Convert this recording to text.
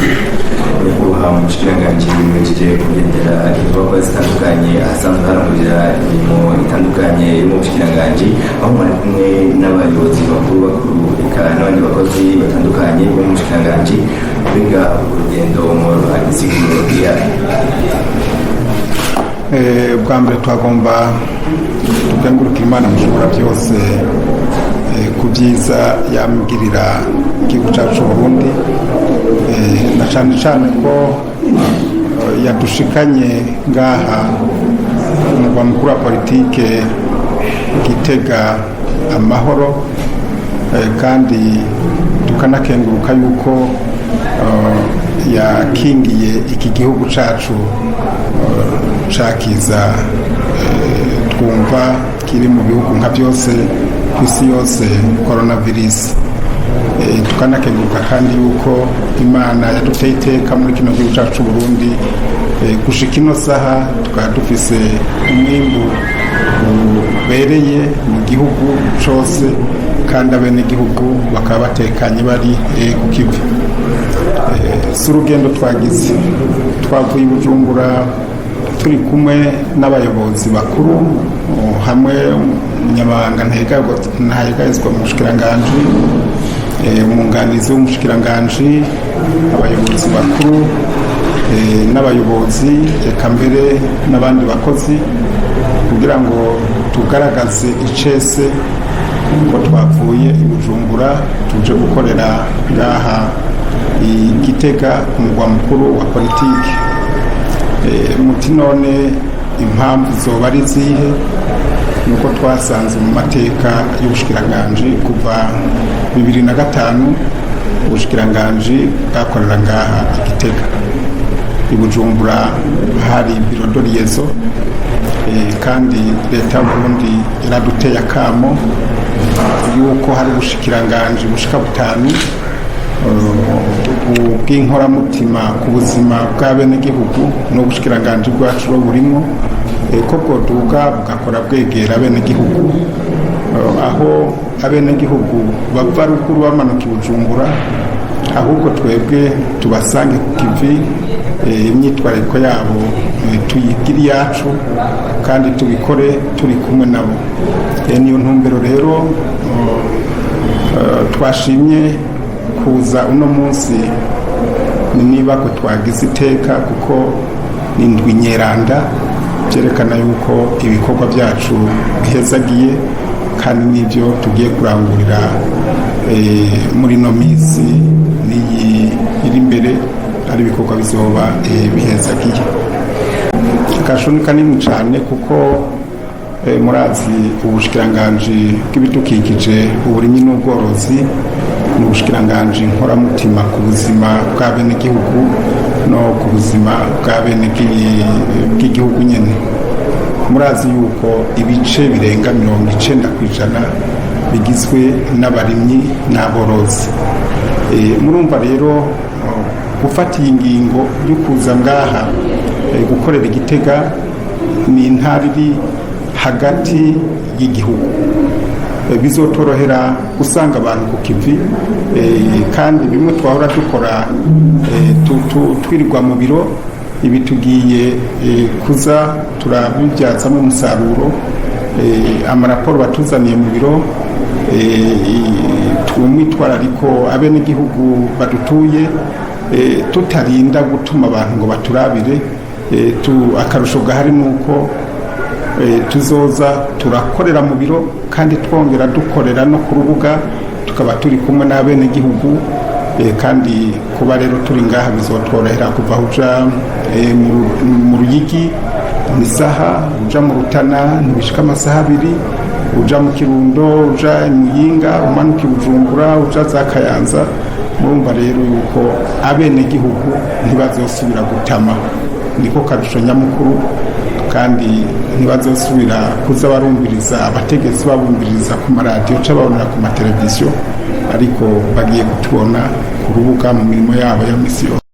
Nyakubahwa Umushikiranganji, muhejeje kugendera inyubakwa zitandukanye ahasanzwe harangurira imirimo itandukanye yo mu bushikiranganji, aho mwari kumwe n'abayobozi bakuru bakuru, eka n'abandi bakozi batandukanye bo mu bushikiranganji. Mbega urugendo mworuha insiguro iyahe? Bwa mbere twagomba tugengurukira Imana Mushobora Byose ku byiza yamugirira igihugu cyacu Burundi, na cyane cyane ko yadushikanye ngaha umurwa mukuru wa politike Gitega amahoro, kandi tukanakenguruka yuko yakingiye iki gihugu cyacu cakiza twumva kiri mu bihugu nka byose ku isi yose, coronavirus. Tukanakenguruka kandi yuko Imana yaduteye iteka muri kino gihugu cyacu Burundi, gushika ino saha tukaba dufise umwimbu ubereye mu gihugu cose, kandi abenegihugu bakaba batekanye bari ku kivi. Si urugendo twagize, twavuye i Bujumbura turi kumwe n'abayobozi bakuru, hamwe umunyamabanga ntahegayezwa mu bushikiranganji, umwunganizi w'umushikiranganji, abayobozi bakuru n'abayobozi, eka mbere n'abandi bakozi, kugira ngo tugaragaze icese ko twavuye i Bujumbura tuje gukorera ngaha i Gitega ku mugwa mukuru wa politiki. Muti none impamvu zoba ari zihe? Nuko twasanze mu mateka y'ubushikiranganji kuva 2005 ubushikiranganji bwakorera ngaha i Gitega. I Bujumbura hari bureau de liaison, kandi leta y'Uburundi yaraduteye akamo yuko hari ubushikiranganji bushika butanu bw'inkoramutima ku buzima bw'abenegihugu, n'ubushikiranganji bwacu burimo, ko bwoduga bugakora bwegera abenegihugu, aho abenegihugu bava ruguru bamanuka i Bujumbura, ahubwo twebwe tubasange ku kivi, imyitwarariko yabo tuyigire iyacu kandi tubikore turi kumwe nabo. Niyo ntumbero rero twashimye kuza uno munsi. Niba ko twagize iteka, kuko ni indwi nyeranda, byerekana yuko ibikorwa byacu bihezagiye, kandi n'ibyo tugiye kurangurira muri ino minsi n'iyi iri imbere ari ibikorwa bizoba bihezagiye. Akarusho ni kanini cyane, kuko murazi ubushikiranganji bw'ibidukikije, uburimyi n'ubworozi ni ubushikiranganji nkoramutima ku buzima bw'abenegihugu no ku buzima bw'igihugu nyene. Murazi yuko ibice birenga 90% bigizwe n'abarimyi n'aborozi. Murumva rero gufata iyi ngingo yo kuza ngaha gukorera Igitega, ni intara iri hagati y'igihugu, bizotorohera gusanga abantu ku kivi, kandi bimwe twahora dukora twirirwa mu biro, ibi tugiye kuza turabibyazamo umusaruro. Amaraporo batuzaniye mu biro, umwitwarariko abenegihugu badutuye, tutarinda gutuma abantu ngo baturabire. Akarusho gahari ni uko tuzoza turakorera mu biro kandi twongera dukorera no ku rubuga, tukaba turi kumwe n'abenegihugu. Kandi kuba rero turi ngaha bizotworohera kuva aho uja mu Ruyigi ni isaha, uja mu Rutana ntibishika amasaha 2, uja mu Kirundo, uja i Muyinga, umanuka i Bujumbura, uja za Kayanza. Murumva rero yuko abenegihugu ntibazosubira gutama, niko karusho nyamukuru, kandi ntibazosubira kuza barumviriza abategetsi, babumviriza ku maradiyo cyangwa babonera ku mateleviziyo, ariko bagiye kutubona ku rubuga mu mirimo yabo ya misi yose.